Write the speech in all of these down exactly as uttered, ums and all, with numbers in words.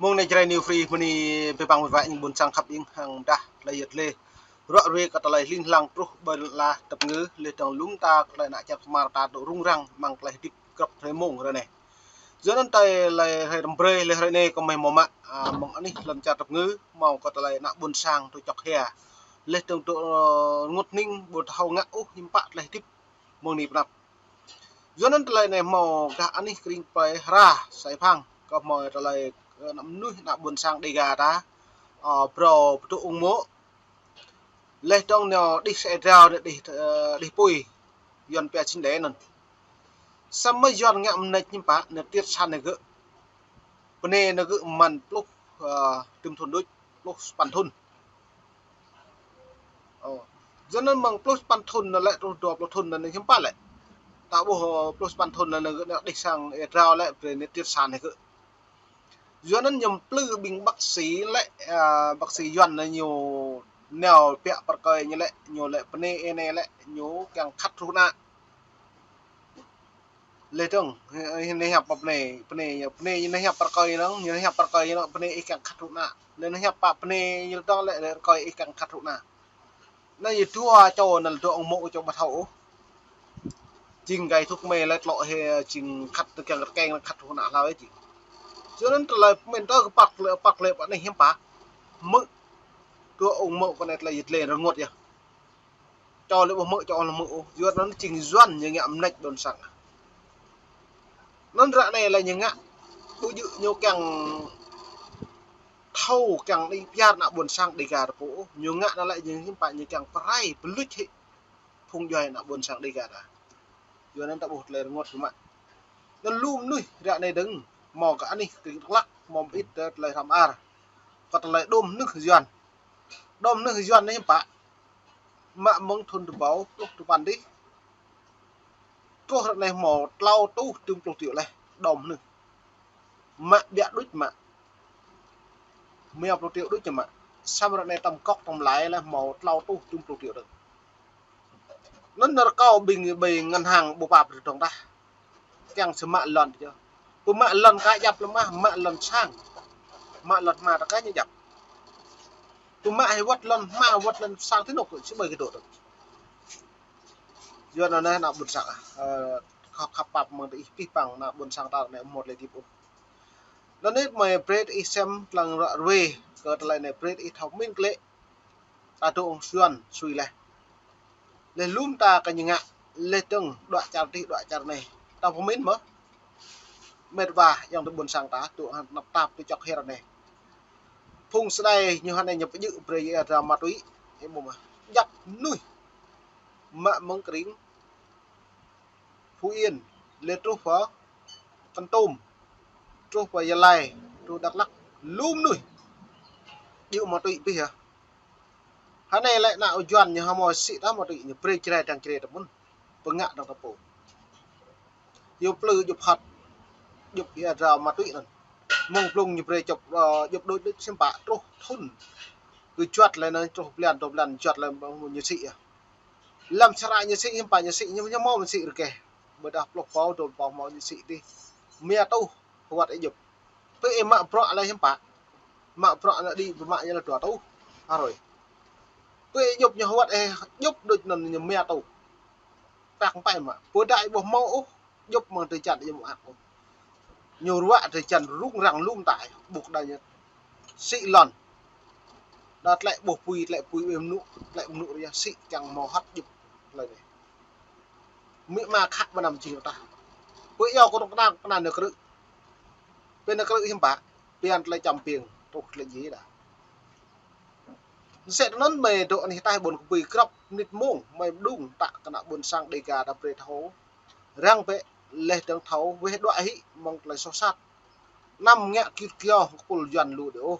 Mơ̆ng anai Jrai New Free mơ̆ng anai pơpăng wơ̆t wơ̆t ƀing ƀôn sang khăp ƀing hăng dah tơlơi yơh lĕ. Ruă ruê kơ tơlơi hling hlang truh ƀơi lŏn tơpơngư, lĕ tơ̆ng lŏm ta kơ tơlơi ană čar kơmar ta dŏ rŭng răng mơ̆ng tơlơi hơdip grŏp hrơi mông ră anai. Yua anŭn tơlơi hrơi răm brơi, lĕ hrơi anai kơ mơi hmâo mă, a, mơ̆ng anih lŏn čar tơpơngư, hmâo kơ tơlơi ană ƀôn sang dŏ čŏk hia. Lĕ tơ̆ng dŏ, ơ, rơngot hning ƀu thâo ngă ôh hiư̆m pă tơlơi hơdip mơ̆ng anai pơ anăp. Yua anŭn tơlơi anai hmâo gah anih kring plơi Hra, Sai Phang, kơ hmâo tơlơi, ơ, ană mơnuih, ană ƀôn sang Dega ta, ơ, phrâo pơtŭ ung mô̆. Lĕ tơ̆ng nao đih sa ê drao, đih, ơ, đih apui, Yuan pia čin đe anŭn. Samơ̆ Yuan ngă mơneč hiư̆m pă, nao tiăt sang anai gơ̆. Bơnai anai gơ̆ mơ̆n pluh, ơ, tơm thŭn đôč, pluh sapăn thŭn. Ơ. Yua anŭn mơ̆ng pluh sapăn thŭn anŭn lĕ truh dua pluh thŭn anŭn hiư̆m pă lĕ. Ta ƀuh, ơ, pluh sapăn thŭn anŭn gơ̆ nao đih sang ê drao lĕ, brơi nao tiăt sang anai gơ̆. Yua anŭn ñu plư ƀing bác sĩ lĕ, a, bác sĩ Yuan anŭn ñu nao pĕ pơrkơi ñu lĕ, ñu lĕ bơnai anai lĕ, ñu kiăng khăt hruh ană. Lĕ tơ̆ng, ơ, ơ, anai hiăp pă bơnai, bơnai, bơnai anai hiăp pơrkơi anŭn, anai hiăp pơrkơi anŭn, bơnai ih kiăng khăt hruh ană. Lĕ anai hiăp pă bơnai ñu tơ̆ng lĕ, lĕ rơkơi ih kiăng khăt hruh ană. Anai yơh dua čô anŭn dŏ ung mô̆ čô ƀu thâo ôh. Jing gai thŭk mơi lĕ tlŏ hĭ jing khăt tơ kiăng rơkeng khăt hruh ană hlâo jing. Yua anŭn tơlơi pơmĭn tơ kơ păk lĕ, păk lĕ pơ anai hiư̆m pă. Hmư̆. Dŏ ung mô̆ kơ anai tơlơi yơh lĕ rơngot yơh. Čô lĕ ƀu hmư̆, čô lĕ hmư̆ ôh. Yua anŭn jing Yuan ñu ngă mơneč ƀôn sang. Anŭn ră anai lĕ ñu ngă ƀu djơ̆ ñu kiăng thâo kiăng đĭ pơyar ană ƀôn sang Dega ta pô ôh. Ñu ngă anŭn lĕ ñu hiư̆m pă ñu kiăng pơrai pơluč hĭ phung djuai ană ƀôn sang Dega ta. Yua anŭn ta ƀuh tơlơi rơngot kơ mă. Anŭn lu mơnuih ră anai dơ̆ng hmâo kơ anih kring Dak Lak, hmâo mơit tơ tơlơi hrăm ar. Kơ tơlơi đom mơnuih Yuan. Đom mơnuih Yuan anai hiư̆m pă. Mă mơ̆ng thŭn rơbâo pluh duapăn đih. Truh ră anai hmâo tlâo rơtuh tơm pluh triệu lĕ, đom mơnuih. Mă ƀiă đôč mă. Mơ̆ng pluh triệu đôč mă. Samơ̆ ră anai tơ̆m kŏk tơ̆m lai lĕ hmâo tlâo rơtuh tơm pluh triệu đôč. Anŭn rơkâo ƀing, ƀing ngân hàng ƀu pap rơdong tah. Kiăng sĭt mă lŏn tơ. Pơmă lŏn ka djăp lĕ mă, mă lŏn sang. Mă lŏn hma ta ka ñu djăp. Pơmă hĭ wơ̆t lŏn hma, wơ̆t lŏn sang tơ anŭn kơ či ƀai kơ dŏ tơ. Yua anŭn anai ană ƀôn sang, ơ, khăp, khăp pap mơ̆ng tơ ih pih păng ană ƀôn sang ta anai hmâo tơlơi hơdip ôh. Anŭn anai mơi brơi tơ ih sem tơlơi ruă ruê, kơ tơlơi anai brơi tơ ih thâo pơmĭn klĕ. Ta dŏ ung Yuan sui leh. Leh lŏm ta kơ ñu ngă, leh dơ̆ng dua čar tih dua čar anai. Ta pơmĭn mơ̆. Met wa ayŏng adơi ƀôn sang ta, dŏ anăp tap tơ čŏk hơr anai. Phung sơdai ñu hơnai ñu pơjơ̆ brơi ia dra ma túy. Ih mơ̆ mơ̆. Djăp mơnuih. Mă mơ̆ng kring Phú Yên, leh truh pơ Kon Tum, truh pơ Gia Lai, truh Dak Lak, lŏm mơnuih. Djơ̆ ma túy pih yơh. Hơnai lĕ ană Yuan ñu hmâo sĭ ta ma túy ñu brơi Jrai dăng Jrai ta mơ̆n. Pơngă dăng ta pô. Yua plư djŏp hăt, djŏp ia dra ma túy anŭn. Mơ̆ng blung ñu brơi djŏp, ơ, djŏp đôč đôč hiư̆m pă truh thŭn. Kơ juăt lĕ anŭn truh blan, dua blan juăt lĕ ñu sĭ yơh. Lăm sara ñu sĭ hiư̆m pă ñu sĭ, ñu, ñu hmâo mơ̆n sĭ rơkeh. Ƀôdah pluh pô, dua pô hmâo ñu sĭ dih. Mia tuh, wơ̆t ih djŏp. Pơ ih mă bruă lĕ hiư̆m pă. Mă bruă lĕ đĭ, pơmă ñu lĕ dua tuh. Arơi. Pơ ih djŏp ñu wơ̆t ih djŏp đôč anŭn ñu mia tuh. Păk pơai mă. Ƀôdah ih ƀu hmâo ôh. Djŏp mơ̆ng drơi jăn ih ƀu mă ôh. Ñu ruă drơi jăn rŭng răng lŏm ta. Ƀuh đa ñu. Sĭ lŏn. Đa tlĕ ƀuh apui, tlĕ apui ƀu mơnŭ, tlĕ mơnŭ rơyah sĭ kiăng hmâo hăt djŏp tơlơi anai. Mĭ ma khă mơnam jing tah. Pơ yua kơ rŏng kơna, kơna nao krư̆. Pơ nao krư̆ hiư̆m pă, pơyăn tơlơi čăm piêng, truh tơlơi djai đa. Sĕ tơ anŭn mơi dŏ anih ataih ƀôn kơbui grăp mơnit mông, mơi pơdŏng tă kơ ană ƀôn sang Dega ta brơi thâo. Răng bĕ, leh dơ̆ng thâo, weh dua hĭ, mơ̆ng tơlơi soh sat. Anăm ngă kit kio, kơ pul Yuan lu đơi ôh.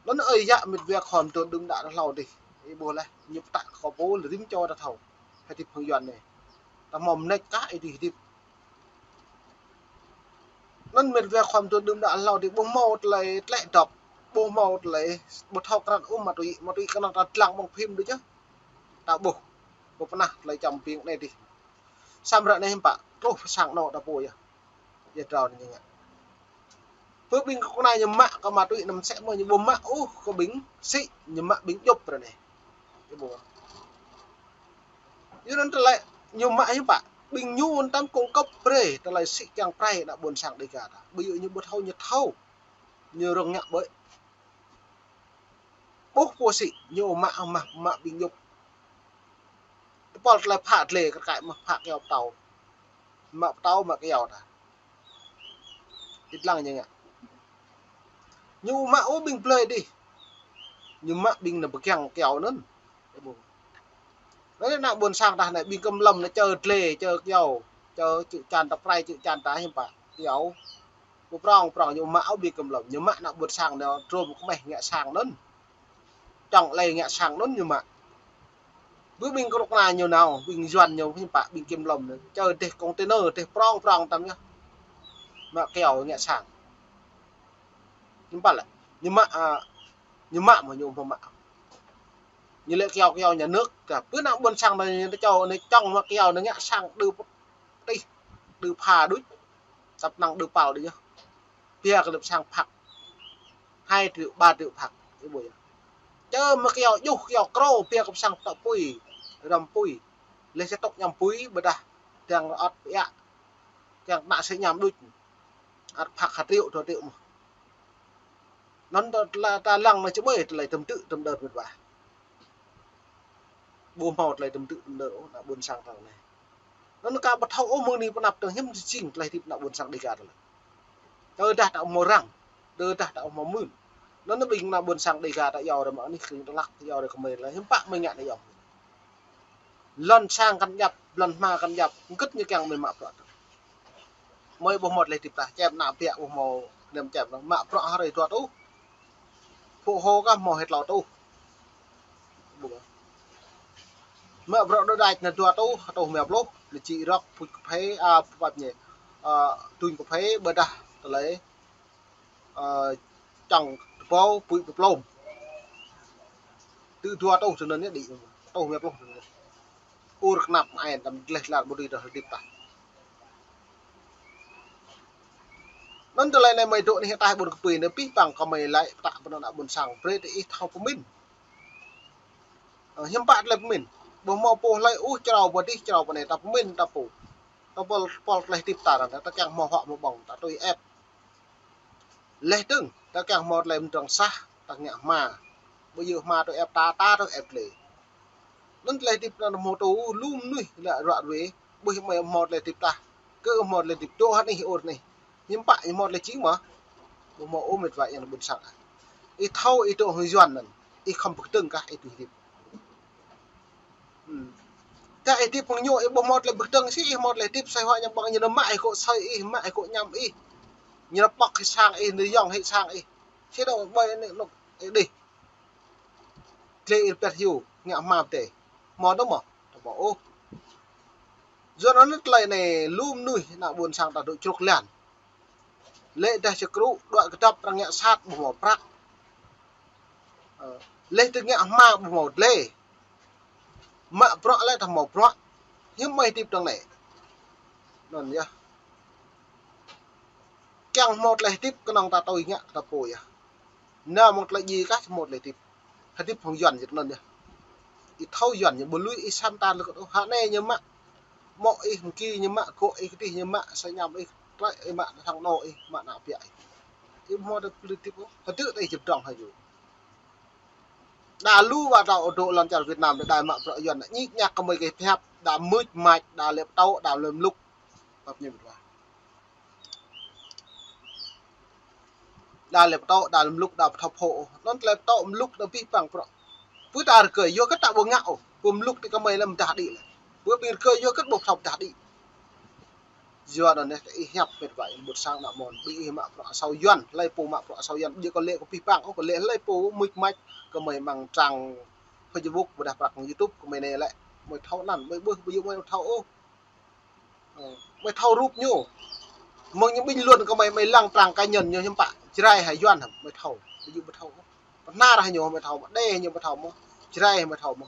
Anŭn ơi yă met wa khŏm tŭ đưm đă hlâo dih. Ih ƀuh leh, ñu pơtă kơ pô lĕ rĭm čô ta thâo. Hơdip hăng Yuan anai. Ta hmâo mơneč kah ih dih hơdip. Anŭn met wa khŏm tŭ đưm đă hlâo dih ƀu hmâo tơlơi tlĕ dŏp. Ƀu hmâo tơlơi, ƀu thâo krăn ôh ma túy, ma túy kơnơ̆ng ta dlăng ƀơ̆ng phim đôč yơh. Ta ƀuh, ƀu pơnah tơlơi čăm piêng anai dih. Samơ̆ ră anai hiư̆m pă, truh pơ sang anŏ ta pô yơh. Ia drao anai ñu ngă. Pơ ƀing kơnuk kơna ñu mă kơ ma túy năm sĕ mơ̆ ñu ƀu mă ôh kơ ƀing sĭ, ñu mă ƀing djŏp ră anai. Ih ƀuh. Yua anŭn tơlơi ñu mă hiư̆m pă. Ƀing ñu anŭn tam kông kơp brơi tơlơi sĭ kiăng prai ană ƀôn sang Dêga ta. Ƀu djơ̆ ñu ƀu thâo ñu thâo. Ñu rơ̆ng ngă ƀơi. Ƀuh pô sĭ ñu mă mă mă ƀing djŏp. Tơpul tơlơi phă dlê kơ kai mă phă kyâo pơtâo. Mă pơtâo mă kyâo ta. Ih lăng ñu ngă. Ñu mă ôh ƀing blơi dih. Ñu mă ƀing nao pơkiăng kyâo anŭn. Anŭn ană ƀôn sang ta anai ƀing kơmlŏm anai čơ dlê, čơ kyâo, čơ čư̆ čan ta prai, čư̆ čan ta hiư̆m pă. Kyâo. Pơprong prong ñu mă ôh ƀing kơmlŏm. Ñu mă ană ƀôn sang anai trôm kơmeh ngă sang anŭn. Čŏng lĕ ngă sang anŭn ñu mă. Ƀu ƀing kơnuk kơna ñu nao, ƀing Yuan ñu hiư̆m pă, ƀing kơmlŏm anai. Čơ dêh container, dêh prong prong tam ñu. Mă kyâo ngă sang. Hiư̆m pă lĕ. Ñu mă, a, ñu mă mơ̆ ñu ƀu mă. Ñu lĕ kyâo kyâo nhà nước, ta ƀu ană ƀôn sang anai ñu čô anai čŏng mă kyâo anai ngă sang đơ pơtih, đơ pha đôč. Tăp năng đơ pal đôč yơh. Pia kơ lĕ sang phak. Hai triệu, ba triệu phak. Ih ƀuh yơh. Čơ mă kyâo djuh kyâo krô pia kơ sang pơtŏ pui, răm pui. Leh čơtŏk ñăm pui, ƀôdah kiăng ăt pia. Kiăng ană sĭ ñăm đôč. Ăt phak ha triệu, dua triệu mơ̆. Anŭn ta, ta, ta lăng anai čơmơi tơlơi tơm tư̆ tơm đơr mĕt wa. Ƀu hmâo tơlơi tơm tư̆ tơm đơr ôh, ană ƀôn sang ta anai. Anŭn kâo ƀu thâo ôh mơ̆ng anai pơ anăp tơng hiư̆m jing tơlơi hơdip ană ƀôn sang Dêga ta lĕ. Tơdah ta hmâo răng, tơdah ta hmâo mưn. Anŭn ƀing ană ƀôn sang Dêga ta yua ră mă anih kơring tơlăk, yua ră kơmơi lĕ hiư̆m pă mơi ngă anai yua. Lŏn sang kăn djăp, lŏn hma kăn djăp, hơget ñu kiăng mơi mă bruă tơ. Mơi ƀu hmâo tơlơi hơdip ta, čem ană biă ƀu hmâo nem čem, mă bruă hrơi dua rơtuh. Phu hô kah hmâo hơget tlâo rơtuh. Mă bruă đôč đač anai dua rơtuh, rơtuh rơma pluh, anai či rŏk, puč kơphê, a, pơpăp ñu. A, tuñ kơphê, ƀôdah tơlơi, a, čŏng tơpô, puč pơplôm. Tơ dua rơtuh tơ anŭn ñu đĭ, rơtuh rơma pluh tơ anŭn. Ur kơnăp mă ai, tam gleh lar ƀu dưi tơlơi hơdip ta. Anŭn tơlơi anai mơi dŏ anih ataih ƀôn kơpui anai pih păng kơmơi laĭ pơtă pơ ană ƀôn sang brơi tơ ih thâo pơmĭn. Ơ, hiư̆m pă tơlơi pơmĭn. Ƀu hmâo pô hlơi ôh črâo pơ dih črâo pơ anai ta pơmĭn ta pô. Ta pol, pol tơlơi hơdip ta arăng ta kiăng hmâo huă hmâo ƀơ̆ng ta tui ĕp. Leh dơ̆ng, ta kiăng hmâo tơlơi mơdrŏng sah, ta ngă hma. Ƀu djơ̆ hma tui ĕp ta, ta tui ĕp lĕ. Anŭn tơlơi hơdip anŭn hmâo tŭ, lu mơnuih lĕ ruă ruê, ƀuh mơi hmâo tơlơi hơdip tah. Kơ hmâo tơlơi hơdip dŏ hơnih ur anih. Hiư̆m pă ñu hmâo tơlơi jing mơ̆. Ƀu hmâo ôh mĕt wa yang ƀôn sang. Ih thâo ih dŏ hăng Yuan anŭn. Ih khŏm pơkơdơ̆ng kah ih tui hơdip. Hmm. Tơ ih hơdip hăng ñu, ih ƀu hmâo tơlơi pơkơdơ̆ng sĭ, ih hmâo tơlơi hơdip asơi huă ñăm ƀơ̆ng ñu nao mă ih kơ asơi ih, mă ih kơ ñăm ih. Ñu nao pŏk hĭ sang ih, ñu nao yŏng hĭ sang ih. Sĭ dŏ ƀơi anai anŭn ih đih. Tơlơi ih pĕt hyu, ngă hma pơdai. Hmâo dŏ mơ̆? Dŏ mơ̆ ôh. Yua anŭn tơlơi anai lu mơnuih ană ƀôn sang ta dŏ čruk lan. Lĕ dah čơkrŭ, đuaĭ kơdŏp arăng ngă sat ƀu hmâo prăk. Ơ, lĕ tơ ngă hma ƀu hmâo dlê. Mă bruă lĕ ta hmâo bruă. Hiư̆m mơi hơdip dơ̆ng anai. Anŭn yơh. Kiăng hmâo tơlơi hơdip kơnơ̆ng ta tui ngă ta pô yơh. Nao mơ̆ng tơlơi djai kah hmâo tơlơi hơdip. Hơdip hăng Yuan jơ̆ anŭn yơh. Ih thâo Yuan ñu ƀu lui ih sam ta lơ̆k ôh. Hă anai ñu mă. Mŏ ih mơ̆ng ki ñu mă, gŏ ih kơdih ñu mă, sa ñăm ih, klĕ ih mă, thăng nô ih, mă ană biă ih. Ih hmâo tơlơi hơdip ôh. Hơdip ih jơ̆p dŏng hă yơh. Đa lu wa ta dŏ lŏn čar Việt Nam đa mă bruă Yuan, ñik ñak kơmơi kơ pơhiăp, đa mưč mač, đa lĕ pơtô, đa lĕ mlŭk. Pap ñu mĕt wa. Đa lĕ pơtô, đa lĕ mlŭk, đa pơtô phô. Anŭn tơlơi pơtô mlŭk đa pih păng bruă. Pơ ta rơgơi, yua kơ ta ƀu ngă ôh. Pơ mlŭk tơ kơmơi lĕ mơdah đĭ lĕ. Pơ ƀing rơgơi, yua kơ ƀu pơtô mơdah đĭ. Yua anŭn anai, ih hiăp mĕt wa, ih ƀuh sang ană mơ̆n, ƀing ih mă bruă asâo Yuan, hlơi pô mă bruă asâo Yuan, ƀu djơ̆ kơ lĕ kơ pih păng ôh, kơ lĕ hlơi pô mưč mač, kơmơi mơ̆ng trang Facebook, ƀôdah prăk YouTube, kơmơi anai lĕ, mơi thâo anăn, mơi ƀuh, ƀu djơ̆ mơi thâo ôh. Ơ, mơi thâo rup ñu. Mơ̆ng ñu bình luận kơmơi, mơi lăng trang cá nhân ñu hiư̆m pă, Jrai hă Yuan hă, mơi thâo, ƀu djơ̆ mơi thâo ôh. Pơhnar hă ñu mơi thâo mơ̆, đe hă ñu mơi thâo mơ̆, Jrai hă mơi thâo mơ̆.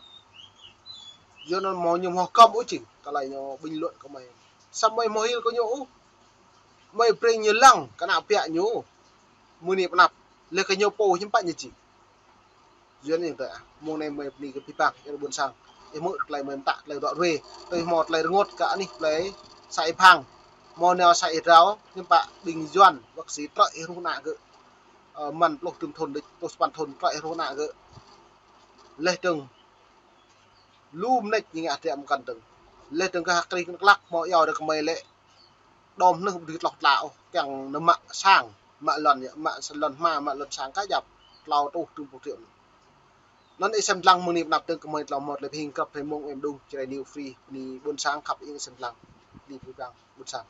Yua anŭn mơ̆ ñu hmâo kơm ôh jing, tơlơi ñu bình luận kơmơi. Samơ̆ mơi hmâo hil kơ ñu ôh. Mơi brơi ñu lăng, kơ ană biă ñu. mơ̆ng anai pơ anăp. Lĕ kơ ñu pô hiư̆m pă ñu či. Yua anŭn tơdah mơ̆ng anai mơi bơni kơ abih bang, ơ ƀôn sang. Ih hmư̆ tơlơi mơi mơtă, tơlơi dŏ ruai. Tui hmâo tơlơi rơngot kơ anih plei sa ih phang. Hmâo nao sa ih rao, hiư̆m pă ƀing Yuan, wơ̆t kơ si trŏ ih ruh ană gơ̆. Ơ, mơ̆n pluh tơm thŭn, pluh sapăn thŭn trŏ ih ruh ană gơ̆. Leh dơ̆ng lu mơneč ñu ngă hơdră mơkăn dơ̆ng. Leh dơ̆ng kơ hơkrih kơnơ̆ng klăk hmâo iâu dơ̆ng kơ mơi lĕ. Đom nơh ƀu dưi tloh tla ôh, kiăng nao mă sang, mă lŏn, mă lŏn hma, mă lŏn sang kah djăp, klâo rơtuh tơm pluh triệu. Anŭn ih sem lăng mơ̆ng anai pơ anăp dơ̆ng kơ mơi tlâo hmâo tơlơi pơhing grăp hlơi mơ̆ng em đung, Jrai New Free, bơni ƀôn sang khăp ih sem lăng, bơni abih bang ƀôn sang.